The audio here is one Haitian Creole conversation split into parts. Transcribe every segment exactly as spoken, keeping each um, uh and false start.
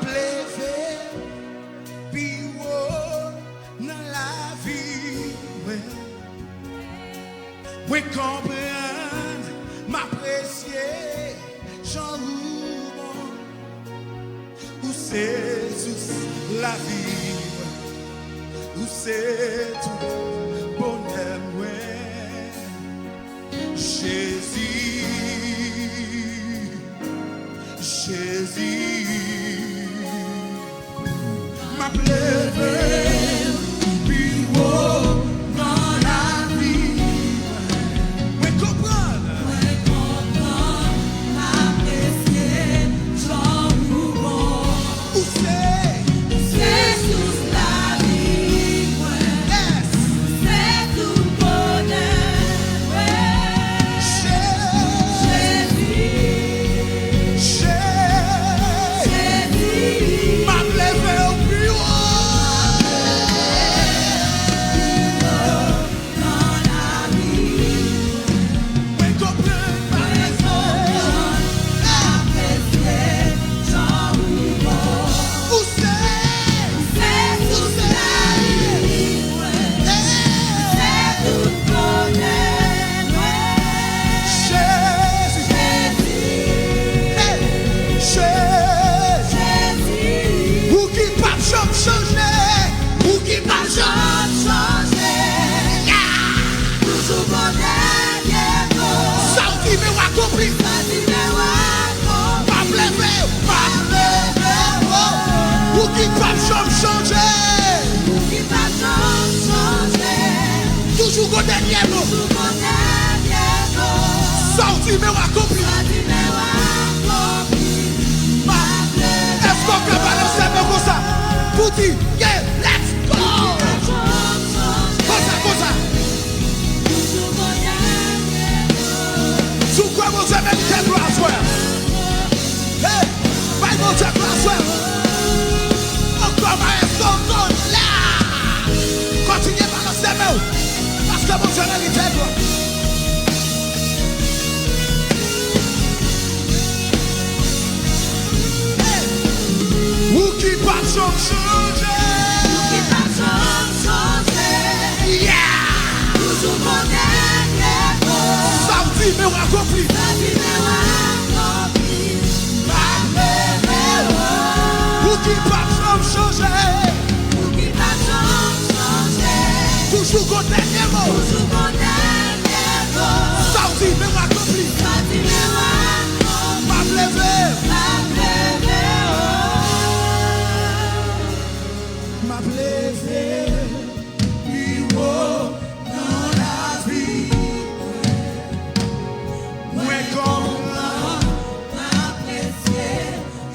Leve pi wo nan lavi mwen. Mwen konprann, m apresye jan ou bon. Ou se sous lavi mwen. Ou se tout bonè mwen. Jezi, Jezi, m ap leve pi wo nan lavi. Mwen konprann. Mwen konprann, m apresye jan ou bon. Ou se, ou se sous lavi mwen. Yes. Ou se tout bonè mwen. Jezi. Jezi. Jezi. M ap leve w pi wo. Pi wo nan lavi. Mwen konprann, mwen konprann, apresye jan ou bon. Ou se, ou se sous lavi mwen. Ou se tout bonè mwen. Jezi. Jezi. Hey. Jezi. Jezi. Ou ki p ap janm chanje. Ou ki p ap janm chanje. Yeah. Toujou kote m ye. Sa w di men w akonpli. Sa w di men w akonpli. M ap leve, m ap leve, oh. Ou ki p ap janm chanje. Ou ki p ap janm chanje. Toujou gon dènye mo. Toujou gon dènye mo. Sa w di men w akonpli. Sa w di men w akonpli. M ap leve. Èske w ka balanse men w konsa? Pou di, yeah, let's go! Konsa, konsa. Si w kwè Bondye merite glwa aswè a. Hey, bay Bondye glwa aswè a. Ankò, maestro, konn la. Kontinye balanse men w. Paske Bondye merite glwa. Hey! Ou ki p ap janm chanje. Ou ki p ap janm chanje. Yeah! Toujou kote m ye. Sa w di men w akonpli. Sa w di men w akonpli. M ap leve w. Ou ki p ap janm chanje. Ou ki p ap janm chanje. Toujou gon dènye mo. Toujou gon dènye mo. Sa w di men w akonpli. Sa w di men w akonpli. M ap leve. M ap leve, oh. M ap leve pi wo nan lavi mwen. Mwen konprann, m apresye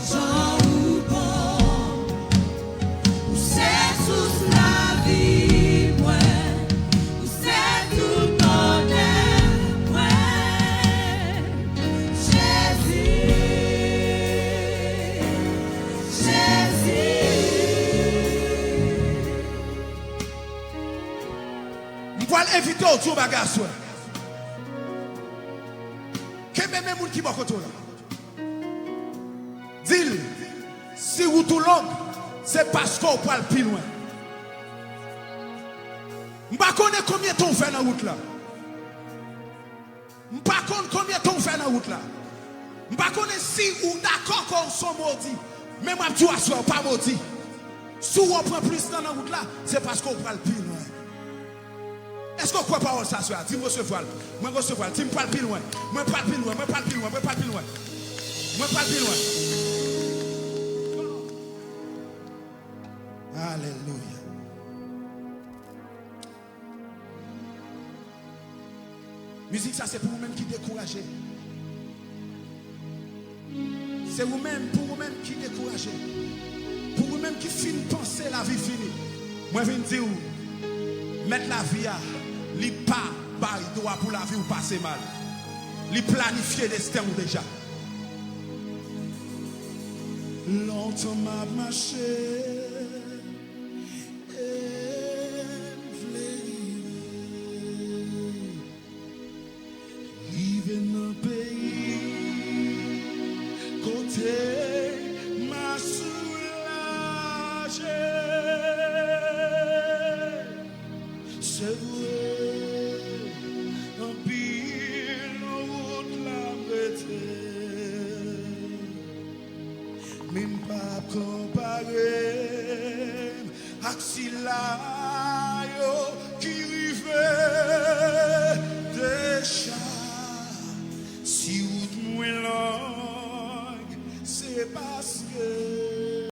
jan ou bon. Ou se sous lavi mwen. Ou se tout bonè mwen. Jezi, Jezi. M pral envite w di yon bagay aswè. Kenbe men moun ki bò kote w la. Di l, si wout ou long, se paske w pral pi lwen. M pa konnen konbyen tan w fè nan wout la. M pa konn konbyen tan w fè nan wout la. M pa konnen si ou dakò ke w se yon modi. Men m ap di w aswè, w pa modi. Si w pran plis tan nan wout la, se paske w pral pi lwen. Èske w kwè pawòl sa aswè a? Di m resevwa l. Mwen resevwa l. Di m pral pi lwen. Mwen pral pi lwen. Mwen pral pi lwen. Mwen pral pi lwen. Mwen pral pi lwen. Alelouya. Mizik sa se pou ou menm ki dekouraje. Se ou menm, pou ou menm ki dekouraje. Pou ou menm ki fin panse lavi fini. Mwen vin di w, Mèt lavi a, li pa bay dwa pou lavi w pase mal. Li planifye desten w deja. Lontan m ap mache, e m vle rive. Rive nan peyi kote m asire. Se vre, anpil nan wout la m rete, men m p ap konpare m ak sila yo ki rive.